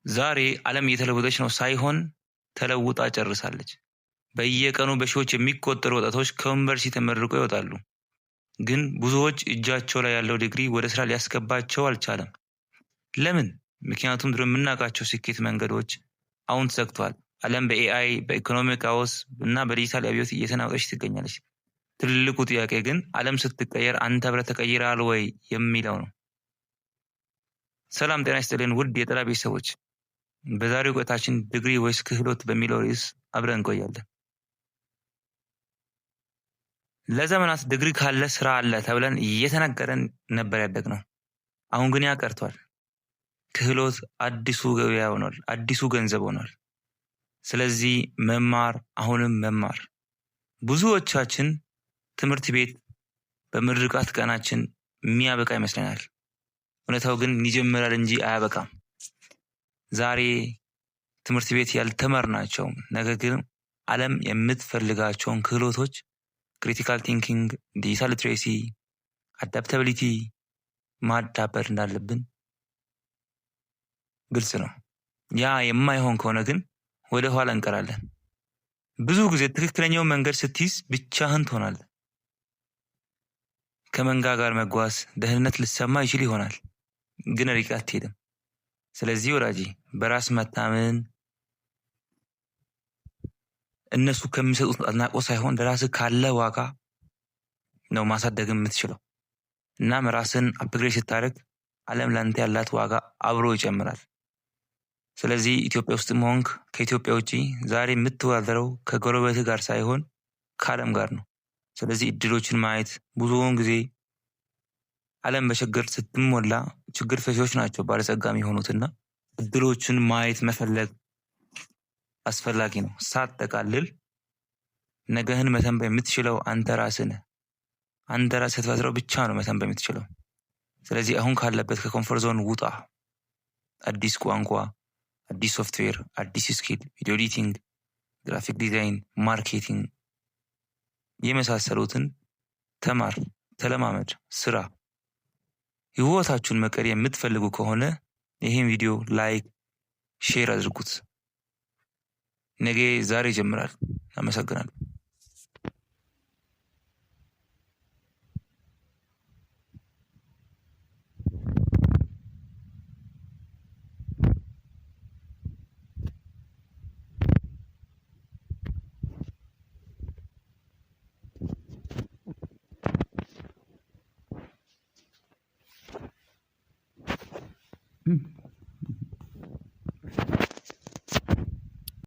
ዛሬ ዓለም እየተለወጠች ነው ሳይሆን ተለውጣ ጨርሳለች። በየቀኑ በሺዎች የሚቆጠሩ ወጣቶች ከዩኒቨርሲቲ ተመርቀው ይወጣሉ። ግን ብዙዎች እጃቸው ላይ ያለው ዲግሪ ወደ ስራ ሊያስገባቸው አልቻለም። ለምን? ምክንያቱም ድሮ የምናውቃቸው ስኬት መንገዶች አሁን ተዘግተዋል። ዓለም በ AI፣ በኢኮኖሚ ቀውስ እና በዲጂታል አብዮት እየተናወጠች ትገኛለች። ትልቁ ጥያቄ ግን ዓለም ስትቀየር አንተ አብረህ ተቀይረሃል ወይ የሚለው ነው። ሰላም ጤና ይስጥልን ውድ የጠላ ቤተሰቦች፣ በዛሬው ቆይታችን ዲግሪ ወይስ ክህሎት በሚለው ርዕስ አብረን እንቆያለን። ለዘመናት ዲግሪ ካለ ስራ አለ ተብለን እየተነገረን ነበር ያደግነው። አሁን ግን ያ ቀርቷል። ክህሎት አዲሱ ገበያ ሆኗል፣ አዲሱ ገንዘብ ሆኗል። ስለዚህ መማር፣ አሁንም መማር። ብዙዎቻችን ትምህርት ቤት በምርቃት ቀናችን የሚያበቃ ይመስለናል። እውነታው ግን ይጀምራል እንጂ አያበቃም። ዛሬ ትምህርት ቤት ያልተማርናቸው ነገር ግን ዓለም የምትፈልጋቸውን ክህሎቶች critical thinking፣ digital literacy፣ adaptability ማዳበር እንዳለብን ግልጽ ነው። ያ የማይሆን ከሆነ ግን ወደ ኋላ እንቀራለን። ብዙ ጊዜ ትክክለኛውን መንገድ ስትይዝ ብቻህን ትሆናለህ። ከመንጋ ጋር መጓዝ ደህንነት ሊሰማ ይችል ይሆናል፣ ግን ርቀህ አትሄድም። ስለዚህ ወዳጄ፣ በራስ መታመን እነሱ ከሚሰጡት አድናቆት ሳይሆን ለራስህ ካለ ዋጋ ነው ማሳደግ የምትችለው። እናም ራስን upgrade ስታደርግ ዓለም ለአንተ ያላት ዋጋ አብሮ ይጨምራል። ስለዚህ ኢትዮጵያ ውስጥም ሆንክ ከኢትዮጵያ ውጪ ዛሬ የምትወዳደረው ከጎረቤትህ ጋር ሳይሆን ከዓለም ጋር ነው። ስለዚህ እድሎችን ማየት፣ ብዙውን ጊዜ ዓለም በችግር ስትሞላ ችግር ፈቺዎች ናቸው ባለጸጋ የሚሆኑትና እድሎችን ማየት መፈለግ አስፈላጊ ነው። ሳጠቃልል፣ ነገህን መተንበይ የምትችለው አንተ ራስህ ነህ። አንተ ራስህ ስትፈጥረው ብቻ ነው መተንበይ የምትችለው። ስለዚህ አሁን ካለበት ከ comfort zone ውጣ። አዲስ ቋንቋ፣ አዲስ ሶፍትዌር፣ አዲስ skill፣ video editing፣ graphic design፣ marketing የመሳሰሉትን ተማር፣ ተለማመድ፣ ስራ። ህይወታችሁን መቀየር የምትፈልጉ ከሆነ ይህን ቪዲዮ like፣ share አድርጉት። ነገ ዛሬ ይጀምራል። አመሰግናለሁ።